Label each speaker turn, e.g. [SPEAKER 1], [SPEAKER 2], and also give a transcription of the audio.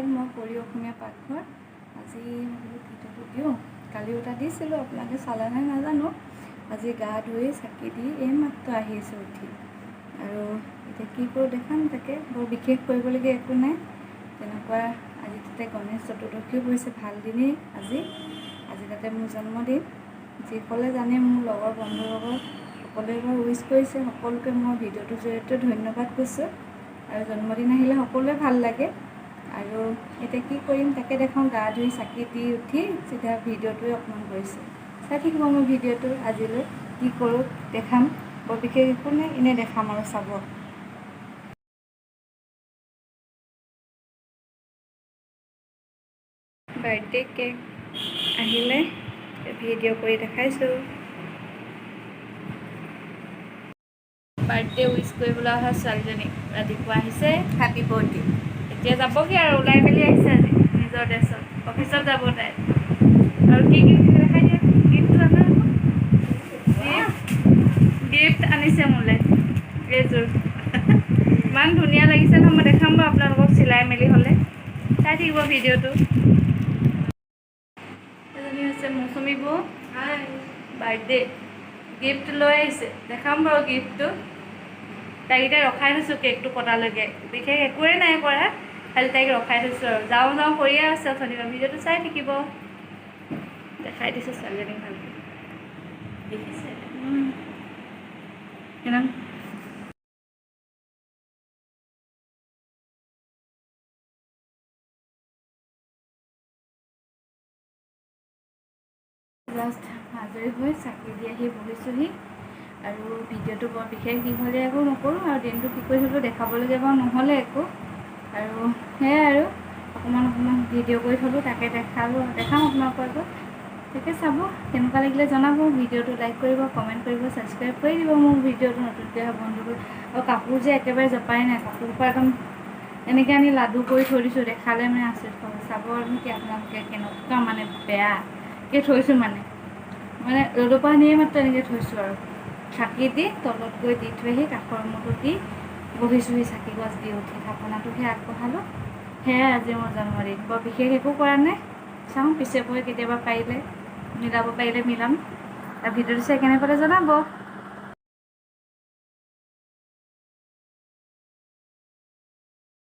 [SPEAKER 1] Channel মই পৰি অসমীয়া পাকঘৰ। আজি বোলো ভিডিঅ'টো দিওঁ। কালিও এটা দিছিলোঁ, আপোনালোকে চালে নাই নাজানো। আজি গা ধুই চাকি দি এইমাত্ৰ আহিছোঁ উঠি। আৰু এতিয়া কি কৰোঁ দেখাম। তাকে বৰ বিশেষ কৰিবলগীয়া একো নাই তেনেকুৱা। আজি তাতে গণেশ চতুৰ্দশীও পৰিছে, ভাল দিনেই আজি। আজি তাতে মোৰ জন্মদিন। যিসকলে জানে, মোৰ লগৰ বন্ধুবৰ্গ সকলোৱে বাৰু উইচ কৰিছে। সকলোকে মই ভিডিঅ'টোৰ জৰিয়তে ধন্যবাদ কৈছোঁ। আৰু জন্মদিন আহিলে সকলোৱে ভাল লাগে। আৰু এতিয়া কি কৰিম তাকে দেখাওঁ। গা ধুই চাকি দি উঠি চিধা ভিডিঅ'টোৱে অকণমান কৰিছোঁ। চাই থাকিব মোৰ ভিডিঅ'টো। আজিলৈ কি কৰোঁ দেখাম। বৰ বিশেষ একো নাই, এনেই দেখাম আৰু চাব। বাৰ্থডে কেক আহিলে, ভিডিঅ' কৰি দেখাইছোঁ। বাৰ্থডে উইচ কৰিবলৈ অহা ছোৱালীজনী ৰাতিপুৱা আহিছে।
[SPEAKER 2] Happy birthday.
[SPEAKER 1] এতিয়া যাবগৈ আৰু, ওলাই মেলি আহিছে আজি নিজৰ ড্ৰেছত। অফিচত যাব তাই। আৰু কি কি দেখাই দিয়া। গিফ্টটো আনা। গিফ্ট আনিছে মোলৈ এইযোৰ। ইমান ধুনীয়া লাগিছে নহয়। মই দেখাম বাৰু আপোনালোকক চিলাই মেলি হ'লে। চাই থাকিব ভিডিঅ'টো। এজনী হৈছে মৌচুমী বৌ।
[SPEAKER 2] হাই।
[SPEAKER 1] বাৰ্থডে গিফ্ট লৈ আহিছে, দেখাম বাৰু গিফ্টটো। তাইক এতিয়া ৰখাই থৈছোঁ কেকটো কটালৈকে। বিশেষ একোৱেই নাই কৰা, খালি তাইক ৰখাই থৈছোঁ আৰু যাওঁ যাওঁ কৰিয়ে আছে অথনিৰ পৰা। ভিডিঅ'টো চাই থাকিব। দেখাই দিছোঁ ছোৱালীজনীক ভালকৈ।
[SPEAKER 2] দেখিছে?
[SPEAKER 1] কিমান জাষ্ট আজৰি হৈ চাকি দি আহি বহিছোঁহি। আৰু ভিডিঅ'টো বৰ বিশেষ দীঘলীয়া একো নকৰোঁ। আৰু দিনটো কি কৰি থ'লোঁ দেখাবলগীয়া বাৰু নহ'লে একো। আৰু সেয়াই আৰু অকণমান অকণমান ভিডিঅ' কৰি থ'লোঁ, তাকে দেখালোঁ, দেখাম আপোনালোকৰ আগত। তাকে চাব, কেনেকুৱা লাগিলে জনাব। ভিডিঅ'টো লাইক কৰিব, কমেণ্ট কৰিব, ছাবস্ক্ৰাইব কৰি দিব মোৰ ভিডিঅ'টো নতুনকৈ অহা বন্ধুবোৰ। আৰু কাপোৰ যে একেবাৰে জপাই নাই, কাপোৰ পৰা একদম এনেকৈ আনি লাডু কৰি থৈ দিছোঁ। দেখালে মানে আচৰিত পাব। চাব নেকি আপোনালোকে কেনেকুৱা মানে বেয়াকৈ থৈছোঁ। মানে মানে ৰ'দৰ পৰা আনিয়ে মাত্ৰ এনেকৈ থৈছোঁ আৰু চাকি দি তলত গৈ দি থৈ আহি কাষৰ ৰুমতো দি বহিছোঁহি। চাকি গছ দি উঠি থাপনাটোহে আগবঢ়ালোঁ। সেয়াই আজি মোৰ জন্মদিন। বৰ বিশেষ একো কৰা নাই। চাওঁ, পিছে পৰে কেতিয়াবা পাৰিলে মিলাব পাৰিলে মিলাম। আৰু ভিডিঅ'টো চাই কেনে পালে জনাব।